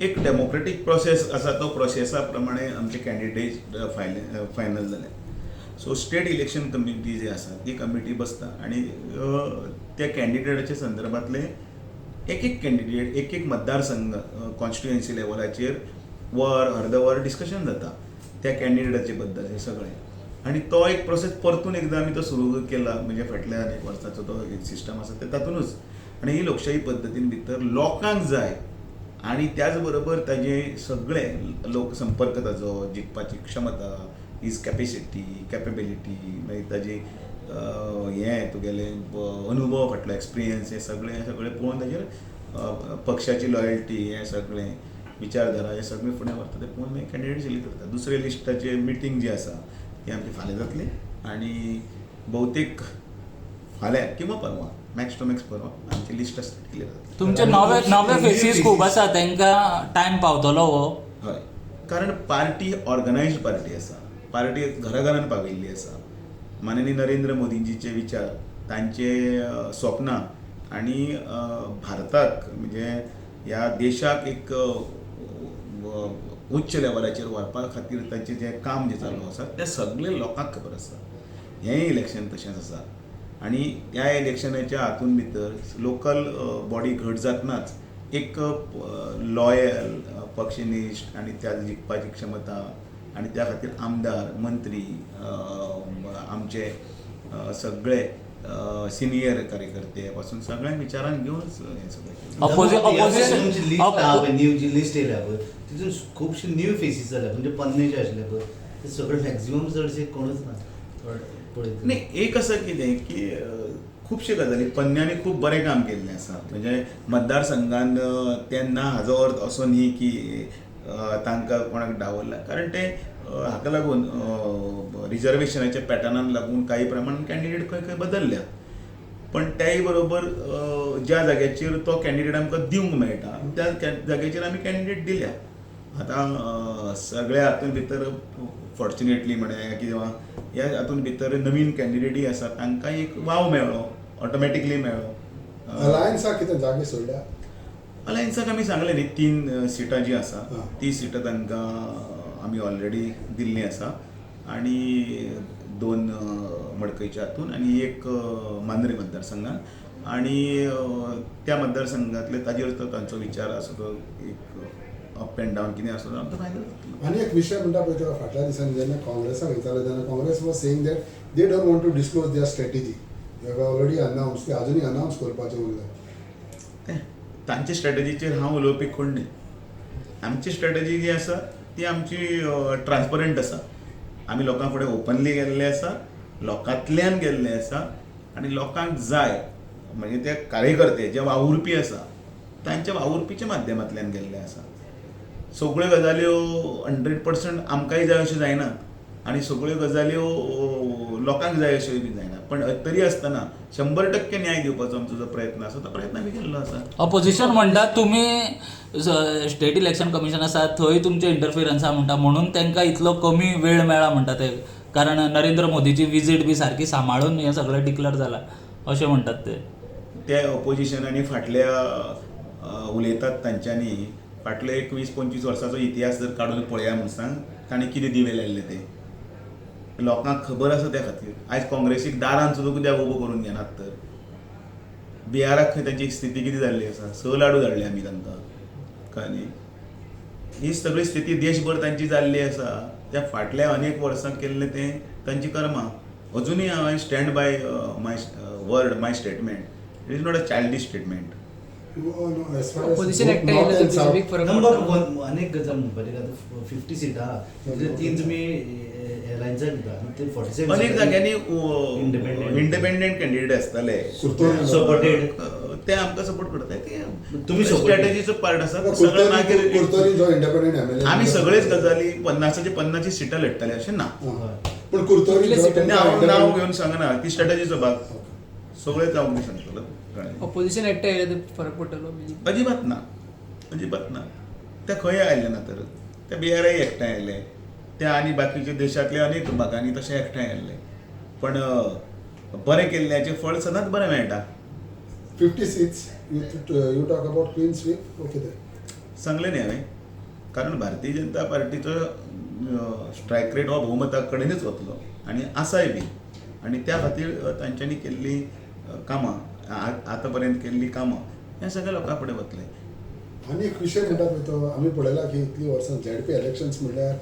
एक democratic process आसा, तो प्रोसेसा प्रमाणे आमचे कॅन्डिडेट फायनल जाले. सो स्टेट इलेक्शन कमिटी जी आसा ती कमिटी बसता आनी त्या कॅन्डिडेटाच्या संदर्भातले एक एक कॅन्डिडेट, एक एक मतदारसंघ, कॉन्स्टिट्युएन्सी लेवलाचेर वर अर्द वर डिस्कशन जाता त्या कॅन्डिडेटाचे बद्दल, हें सगळें. आनी तो एक प्रोसेस परतून एकदां आमी तो सुरू केला, म्हणजे फाटल्या अनेक वर्साचो तो एक सिस्टम आसा ते तातूंतच. आनी ही लोकशाही पद्दतीन भितर लोकांक जाय आनी त्याच बरोबर ताजे सगळे लोक संपर्क, ताजो जिखपाची क्षमता, his capacity, capability, मागीर ताजी हें तुगेलें अनुभव, फाटलो एक्सपिरियन्स, हें सगळें सगळें पळोवन ताजेर पक्षाची लॉयल्टी, हें सगळें विचारधारा, हें सगळें फुडें व्हरता. तें पळोवन मागीर कॅन्डिडेट सिलेक्ट करता. दुसरे लिस्टाचे मिटींग जी आसा ती आमची फाल्यां जातली आनी बहुतेक फाल्यां किंवा परवा, मॅक्स टू मॅक्स परवा, आमची लिस्ट आसता क्लियर जातली. तुमचे नवे नवे फेसीस खूब आसा, तांकां टायम पावतलो हो? हय, कारण पार्टी ऑर्गनायज्ड पार्टी आसा, पार्टी घराघरान पाविल्ली आसा. माननीय नरेंद्र मोदीजीचे विचार, तांचे स्वप्नां आनी भारताक, म्हणजे ह्या देशाक एक उच्च लेवलाचेर व्हरपा खातीर तांचें जें काम जें चालू आसा तें सगळें लोकांक खबर आसा. हेंय इलेक्शन तशेंच आसा आनी ह्या इलेक्शनाच्या हातून भितर लोकल बॉडी घट जातनाच एक लॉयल, पक्षनिश्ठ आनी त्या जिखपाची क्षमता आनी त्या खातीर आमदार, मंत्री, आमचे सगळे सिनियर कार्यकर्ते पासून सगळ्यांक विचारान घेवनच हें सगळें केलें. Opposition- तुमची लिस्ट आहा पळय, न्यू जी लिस्ट येयल्या पळय, तितून खुबशे न्यू फेसीस जाल्या. म्हणजे पन्नेचे आशिल्ले पळय ते सगळे मॅक्झिमम चडशे कोणूच ना पळयत. नाही, एक आसा कितें की खुबशे गजाली पन्न्यांनी खूब बरें काम केल्लें आसा. म्हणजे मतदारसंघान तेन्ना हाजो अर्थ असो न्ही की तांकां कोणाक डावलला, कारण ते हाका लागून रिजर्वेशनाच्या पॅटर्नान लागून काही प्रमाणान कॅन्डिडेट खंय खंय बदलल्या. पण त्याय बरोबर ज्या जाग्याचेर तो कॅन्डिडेट आमकां दिवंक मेळटा त्या जाग्याचेर आमी कॅन्डिडेट दिल्या. आतां सगळ्या हातूंत भितर फॉर्च्युनेटली म्हणया किंवा ह्या हातूंत भितर नवीन कॅन्डिडेटय आसा, तांकां एक वाव मेळ्ळो, ऑटोमॅटिकली मेळ्ळो. अलायन्साक कितें जागे सोडल्या? अलायन्साक आमी सांगलें न्ही, तीन सिटां जीं आसा ती सिटां तांकां आमी ऑलरेडी दिल्लीं आसा आनी दोन मडकयच्या हातून आनी एक मांद्रे मतदारसंघान. आनी त्या मतदारसंघातले ताजेर तो तांचो विचार आसा, तो एक अप एंड डावन कितें आसा तो आमकां फायनल जातलो. आनी एक विशय म्हणटा पळय, तो फाटल्या दिसांनी जेन्ना काँग्रेसाक विचारलें तेन्ना Congress was saying that they don't want to disclose their strategy, they have already announce, ते अजुनूय अनावन्स करपाचें उरलें. तें तांचे स्ट्रॅटजीचेर हांव उलोवपी कोण न्ही. आमची स्ट्रॅटजी जी आसा ती आमची ट्रान्सपरंट आसा. आमी लोकां फुडें ओपनली गेल्ले आसा, लोकांतल्यान गेल्ले आसा आनी लोकांक जाय म्हणजे ते कार्यकर्ते जे वावुरपी आसा तांच्या वावुरपीच्या माध्यमांतल्यान गेल्ले आसा. सगळ्यो गजाल्यो 100% आमकांय जाय अश्यो जायना आनी सगळ्यो गजाल्यो लोकांक जाय अश्यो बी जायना, पण तरी आसतना 100% न्याय दिवपाचो आमचो जो प्रयत्न आसा तो प्रयत्न आमी केल्लो आसा. अपोजिशन म्हणटा तुमी स्टेट इलेक्शन कमिशन आसा थंय तुमचे इंटरफिरन्स आसा म्हणटा, म्हणून तांकां इतलो कमी वेळ मेळ्ळा म्हणटा ते, कारण नरेंद्र मोदीची विजीट बी सारकी सांबाळून हें सगळें डिक्लेर जाला अशें म्हणटात ते. ते ऑपोजिशनांनी फाटल्या उलयतात तांच्यांनी फाटले एक 20-25 वर्साचो इतिहास जर काडून पळया म्हूण सांग, तांणी कितें दिवे लायल्ले ते लोकांक खबर आसा. त्या खातीर आयज काँग्रेसीक दारान सुद्दां कित्याक उबो करून घेनात? तर बिहाराक खंय तांची स्थिती कितें जाल्ली आसा, स लाडू धाडले आमी तांकां, कळ्ळें न्ही? ही सगळी स्थिती देशभर तांची जाल्ली आसा. त्या फाटल्या अनेक वर्सां केल्लें तें तांची कर्मां. अजुनूय हांव I stand by my word, my statement. It is not a childish statement. Opposition एकठांय येयलें तर बीजेपीक फरक नंबर पडटा. वन अनेक गजाल म्हणपाची, आतां 50 सिटां आहा, तितूंतले तीन तुमी एलायन्साक दिता आनी ते 47 अनेक जाग्यांनी Independent. Independent candidate आसताले. सपोर्टेड. ते आमकां सपोर्ट करता ते. तुमी support. स्ट्रॅटजीचो पार्ट आसा सगळें. मागीर कुर्तोरी जो इंडिपेंडंट एमएलए आमी सगळेच गजाली 50चे 50ची सिटां लढटले अशें ना. पूण कुर्तोरी कितले जो सीट? तुमकां हांव नांव independent- घेवन सांगना, ती स्ट्रॅटजीचो भाग सगळेच हांव सांगतलो, कळ्ळें? ऑपोजिशन एकठांय येयलें तर फरक पडटलो बीजेपी? अजिबात ना, अजिबात ना. ते खंय आयले ना तर ते बिहारय एकठांय आयले ते आनी बाकीचे देशांतले अनेक भागांनी तशें एकठांय आयले, पण बरें केल्ल्याचें फळ सदांच बरें मेळटा. 50 seats, you talk about clean sweep, okay then. सांगलें न्ही हांवें, कारण भारतीय जनता पार्टीचो स्ट्रायक रेट हो भोवमता कडेनच वतलो आनी आसाय बी. आनी त्या खातीर तांच्यांनी केल्लीं कामां, आतां पर्यंत केल्लीं कामां हें सगळें लोकां फुडें वतलें. आनी एक विशय म्हणटा पळय तो आमी पळयला की इतलीं वर्सां झेडपी इलेक्शन्स म्हणल्यार